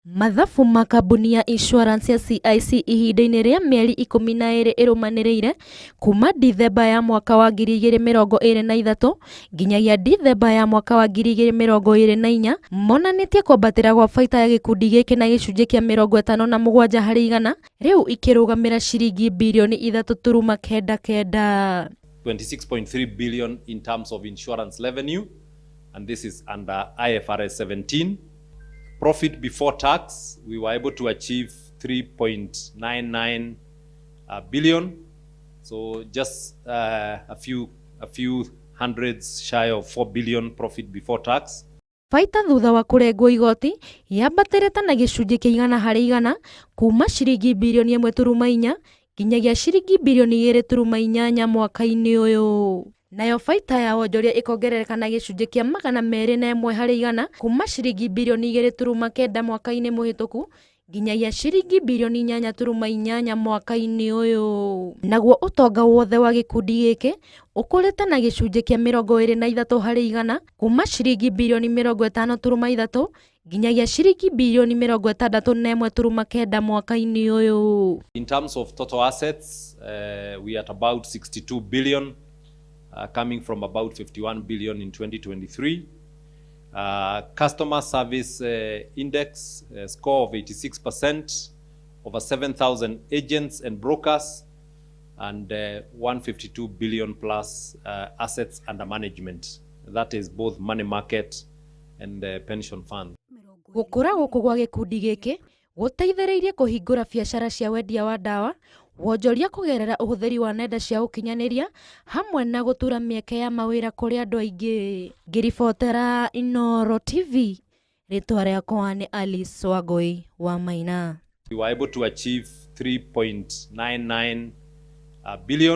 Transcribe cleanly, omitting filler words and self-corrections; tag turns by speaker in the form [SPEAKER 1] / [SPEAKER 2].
[SPEAKER 1] Mathabu ma kambuni ya insurance ya CIC ihinda-inĩ rĩa mĩeri 12 ĩrũmanĩrĩire kuma Dithemba ya mwaka wa 2023 nginyagia Dithemba ya mwaka wa 2024 monanĩtie kwambatĩra gwa baita ya gĩkundi gĩkĩ na gĩcunjĩ kĩa 57% rĩu ikĩrũgamĩra ciringi birioni 3.99.
[SPEAKER 2] 26.3 billion in terms of insurance revenue, and this is under IFRS 17. Profit before tax, we were able to achieve 3.99 billion, so just a few hundreds shy of 4 billion profit before tax.
[SPEAKER 1] Baita thutha wa kũrengwo igoti yambatĩrĩte na gĩcunjĩ kĩa 100% kuma ciringi birioni 1.4 nginyagia ciringi birioni 2.8 mwaka-inĩ ũyũ. Nayo baita ya wonjoria ĩkongerereka na gĩcunjĩ kĩa 201% kuma ciringi birioni 2.9 mwaka-inĩ mũhĩtũku nginyagia ciringi birioni 8.8 mwaka-inĩ ũyũ. Naguo ũtonga wothe wa gĩkundi gĩkĩ ũkũrĩte na gĩcunjĩ kĩa 23% kuma ciringi birioni 50.3 nginyagia ciringi birioni 61.9 mwaka-inĩ ũyũ.
[SPEAKER 2] In terms of total assets, we are at about 62 billion, coming from about 51 billion in 2023. Customer service index score of 86%, over 7,000 agents and brokers, and 152 billion plus assets under management. That is both money market and pension fund.
[SPEAKER 1] Gũkũra gũkũ gwa gĩkundi gĩkĩ gũteithĩrĩirie kũhingũra biacara cia wendia wa ndawa, wonjoria kũgerera ũhũthĩri wa nenda cia ũkinyanĩria hamwe na gũtura mĩeke ya mawĩra kũrĩ andũ aingĩ. Ngĩribotera Inooro TV, rĩtwa rĩakwa nĩ Alice Wangui wa Maina.
[SPEAKER 2] We were able to achieve 3.99 billion.